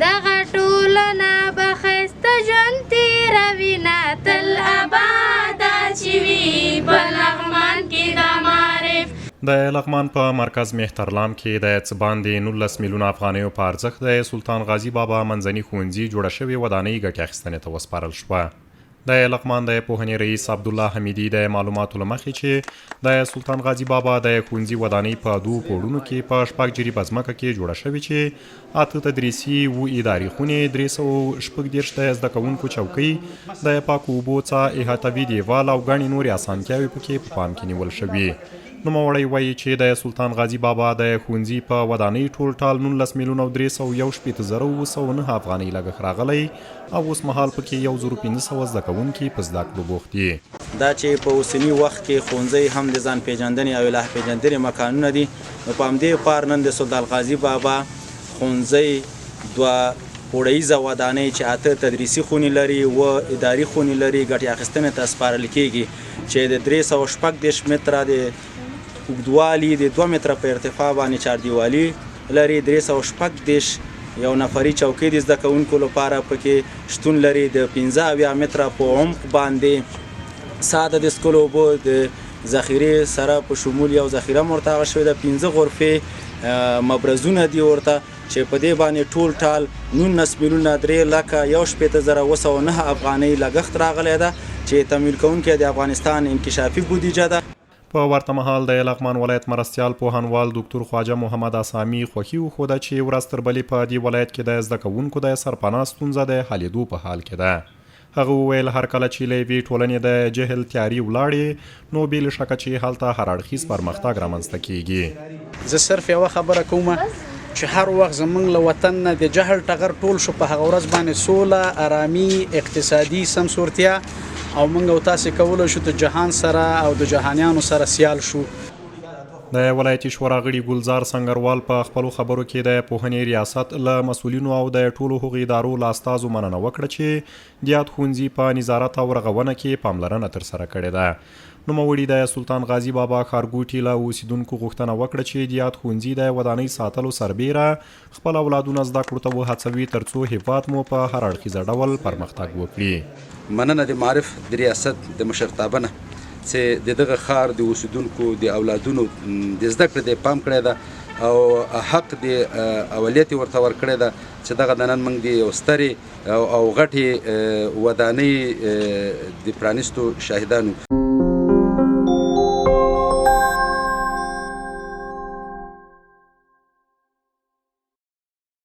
دغه ټولنه به ښایسته ژوند تېروینه، تل اباده چې وي په لغمان کې د معارف. د لغمان په مرکز مهترلام کې د څه باندې 19 میلیونه افغانیو په ارزښت د سلطان غازي بابا منځني ښوونځي جوړه شوې ودانۍ ګټې اخیستنې ته وسپارل شوه. د لغمان د پوهنې رئیس عبدالله حمیدي د معلوماتو له مخې چې د سلطان غازي بابا د ښوونځي ودانۍ په دوو پوړونو کې په 6 جریبه ځمکه کې جوړه شوې چې 8 تدریسي، 7 اداري خونې، 336 د زده کوونکو چوکۍ، د پاکو اوبو څاه، احاطوي دیوال او ګڼې نورې اسانتیاوې پکې په پام کې نیول شوي. نوموړی وایي چې د سلطان غازي بابا د ښوونځي په ودانۍ ټولټال 19 میلیونه او 361 زره 709 افغانۍ لګښت راغلی او اوس مهال پکې 1500 زده کوونکي په زده کړو بوخت دي. دا چې په اوسني وخت کې ښوونځی هم د ځان پېژندنې او اله پېژندنې مکانونه دي، نو په همدې پار نن د سلطان غازي بابا ښوونځی 2 پوړییزه ودانۍ چې 8 تدریسي خونې لري، 7 اداري خونې لري، ګټې اخیستنې ته سپارل کېږي چې د 336 متره د اوږدوالي د 2 متره په ارتفاع باندې چاردیوالي لري، 336 یو نفري چوکۍ د زده کوونکو لپاره پکې شتون لري، د 75 متره په عمق باندې ساده د څښلو اوبو د ذخیرې سره په شمول یو ذخیره هم ورته هغه شوې ده، 5 غرفې مبرزونه دي ورته چې په دې باندې ټول ټال 19 میلیونه 3 لکه 61 زره 709 افغانۍ لګښت راغلی ده چې تمویل کوونکی د افغانستان انکشافي بودیجه ده. په ورته مهال د لغمان ولایت مرستیال پوهنوال دکتور خواجه محمد اسامي خوښي وښوده چې ورځ تر بلې په دې ولایت کې د زده کوونکو د سرپناه ستونزه د حلېدو په حال کې ده. هغه وویل هر کله چې له یوې ټولنې د جهل تیارې ولاړې نو بې له شکه چې هلته هر اړخیز پرمختګ رامنځته کیږي. زه صرف یوه خبره کوم چې هر وخت زمونږ له وطن نه د جهل ټغر ټول شو، په هغه ورځ باندې سوله، ارامي، اقتصادي سمسورتیا او مونږ او تاسې کولی شو د جهان سره او د جهانیانو سره سیال شو. د ولایتي شورا غړي ګلزار سنګروال په خپلو خبرو کې د پوهنې ریاست له مسؤلینو او د ټولو هغو ادارو له استازو مننه وکړه چې د یاد ښوونځي په نظارت او رغونه کې پاملرنه ترسره کړې ده. نوموړي د سلطان غازي بابا ښارګوټي له اوسیدونکو غوښتنه وکړه چې د یاد ښوونځي د ودانۍ ساتلو سربېره خپل اولادونه زده کړو ته وهڅوي ترڅو هېواد مو په هر اړخیزه ډول پرمختګ وکړي. مننه د معارف د ریاست د مشرتابه نه چې د دغه ښار د اوسیدونکو د اولادونو د زده کړې ته پام کړی ده او حق د اولیت یې ورته ورکړی ده چې دغه د نن موږ د یو سترې او غټې ودانۍ د پرانیستو شاهدان یو.